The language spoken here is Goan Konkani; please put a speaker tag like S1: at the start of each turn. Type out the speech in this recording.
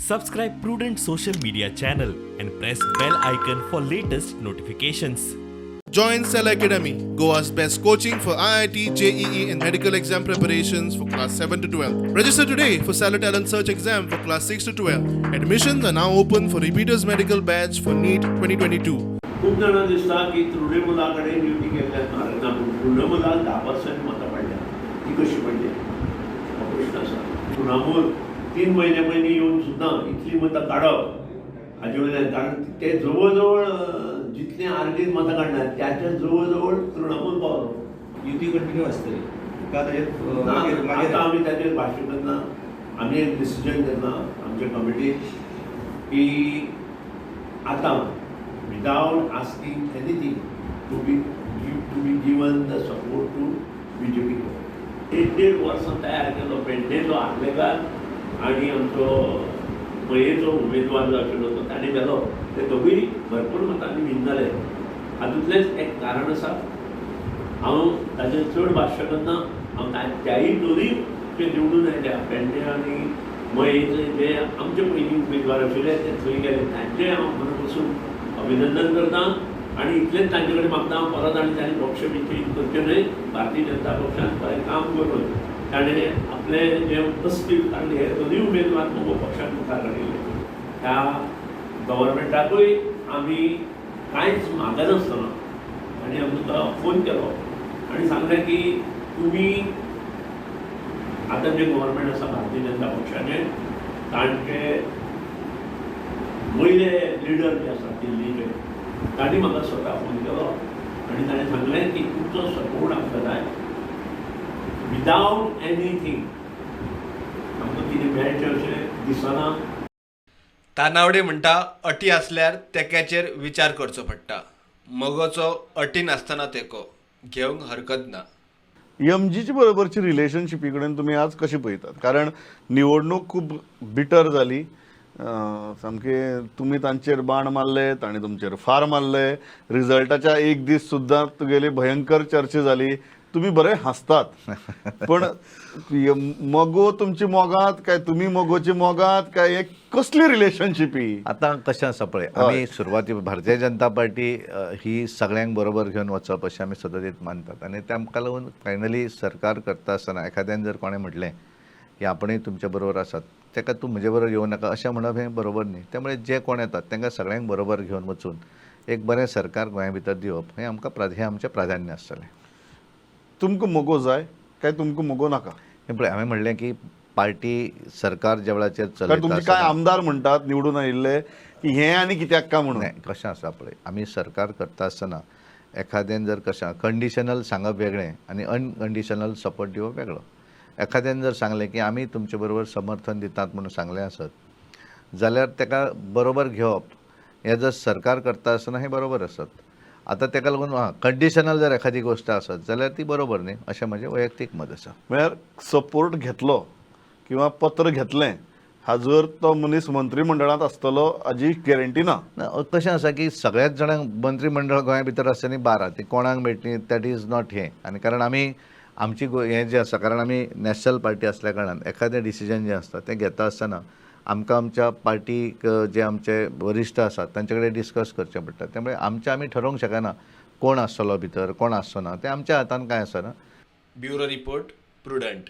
S1: Subscribe Prudent social media channel and press bell icon for latest notifications.
S2: Join Cell Academy, Goa's best coaching for IIT, JEE, and medical exam preparations for class 7 to 12. Register today for Cellar Talent Search exam for class 6 to 12. Admissions are now open for repeaters medical batch for NEET 2022.
S3: खूब जाणां दिसता की तृणमूला कडेन युती केल्ल्यान म्हारग ना, पूण तृणमूलाक 10% मतां पडल्या. ती कशी पडली हो प्रश्न आसा. तृणमूल 3 म्हयन्या पयलीं येवन सुद्दां इतलीं मतां काडप हाजे वयल्यान, कारण ते जवळ जवळ जितलीं आरडीन मतां काडल्या त्याच्या जवळ जवळ तृणमूल पावलो.
S4: युती कंटिन्यू आसतली का ताजेर?
S3: ना.
S4: मागीर मागीर
S3: आता आमी ताजेर भाशण करना. आमी एक डिसिजन घेतला आमच्या कमिटीन की आतां without asking anything to be given the support to BJP. देड देड वर्सां तयार केलो पेडणेचो आर्लेकार आनी आमचो मयेचो उमेदवार जो आशिल्लो तो ताणें व्हेलो. ते दोगूय भरपूर मतांनी विन जाले. हातूंतलेंच एक कारण आसा. हांव ताजेर चड भाश्य करना. हांव त्याही दोनूय जे निवडून आयल्या, पेडणे आनी मयेचे जे आमचे पयलीं उमेदवार आशिल्ले ते थंय गेले, तांचें हांव मना पसून अभिनंदन करता आनी इतलेंच तांचे कडेन मागता हांव परत आनी तांणी पक्ष बी चेंज करचे न्हय. भारतीय जनता पक्षान बरें काम करून ताणें आपलें जें अस्तित्व, कारण हे दोनूय उमेदवार मगो पक्षान मुखार काडिल्ले. ह्या गव्हर्मेंटाकूय आमी कांयच मागनासतना आनी आमकां फोन केलो आनी सांगलें की तुमी आतां जें गव्हर्मेंट आसा भारतीय जनता पक्षाचें, तांचे वयले लिडर जे आसा दिल्लीचे, तांणी म्हाका स्वता फोन केलो आनी ताणें सांगलें की तुमचो सपोर्ट आमकां जाय. विदावट एनीथींग आमकां कितें मेळचें अशें दिसना.
S5: तानावडे म्हणटा, अटी आसल्यार तेक्याचेर विचार करचो पडटा. मगोचो अटी नासतना तेंको घेवंक हरकत ना.
S6: एमजीची बरोबरची रिलेशनशिपी कडेन तुमी आज कशी पळयतात? कारण निवडणूक खूब बिटर जाली. सामके तुमी तांचेर बाण मारले, तांणी तुमचेर फार मारले. रिजल्टाच्या एक दीस सुद्दां तुगेली भयंकर चर्चा जाली. तुमी बरे हांसतात, पण मगो तुमची मोगात काय तुमी मगोची मोगात काय, हे कसली रिलेशनशीप ही?
S7: आतां कशें आसा पळय, आमी सुरवाती भारतीय जनता पार्टी ही सगळ्यांक बरोबर घेवन वचप अशें आमी सदतीत मानतात आनी तांकां लागून फायनली सरकार करता आसतना एखाद्यान जर कोणें म्हटलें की आपणूय तुमच्या बरोबर आसात, ताका तूं म्हजे बरोबर येवं नाका अशें म्हणप हें बरोबर न्ही. त्यामुळे जे कोण येतात तांकां सगळ्यांक बरोबर घेवन वचून एक बरें सरकार गोंया भितर दिवप हें आमकां हें आमचें प्राधान्य आसतलें.
S6: तुमकां मगो जाय काय तुमकां मगो नाका?
S7: हें पळय, हांवें म्हणलें की पार्टी सरकार ज्या वेळाचेर
S6: कारण
S7: चलयता
S6: तुमचे कांय
S7: आसतना
S6: आमदार म्हणटात निवडून आयिल्ले की हें आनी कित्याक का म्हणून.
S7: नाही, कशें आसा पळय, आमी सरकार करता आसतना एखाद्यान जर कशें कंडिशनल सांगप वेगळें आनी अनकंडिशनल सपोर्ट दिवप वेगळो. एखाद्यान जर सांगलें की आमी तुमचे बरोबर समर्थन दितात म्हणून सांगलें आसत जाल्यार ताका बरोबर घेवप हें जर सरकार करता आसतना हें बरोबर आसत. आतां ताका लागून आं कंडिशनल जर एखादी गोश्ट आसत जाल्यार ती बरोबर न्ही अशें म्हजें वैयक्तीक मत आसा.
S6: म्हळ्यार सपोर्ट घेतलो किंवा पत्र घेतलें हाजर तो मनीस मंत्रिमंडळांत आसतलो हाजी गॅरंटी ना.
S7: ना, कशें आसा की सगळ्याच जाणांक मंत्रीमंडळ गोंया भितर आसता न्ही 12, ती कोणाक मेळटली that is not हें. आनी कारण आमी आमची हें जें आसा, कारण आमी नॅशनल पार्टी आसल्या कारणान एखादें डिसिजन जें आसता तें घेता आसतना आमकां आमच्या पार्टीक जे आमचे वरिश्ठ आसात तांचे कडेन डिस्कस करचें पडटा. त्यामुळे आमचें आमी ठरोवंक शकना कोण आसतलो भितर, कोण आसचो ना, तें आमच्या हातान कांय आसना.
S5: Bureau report, Prudent.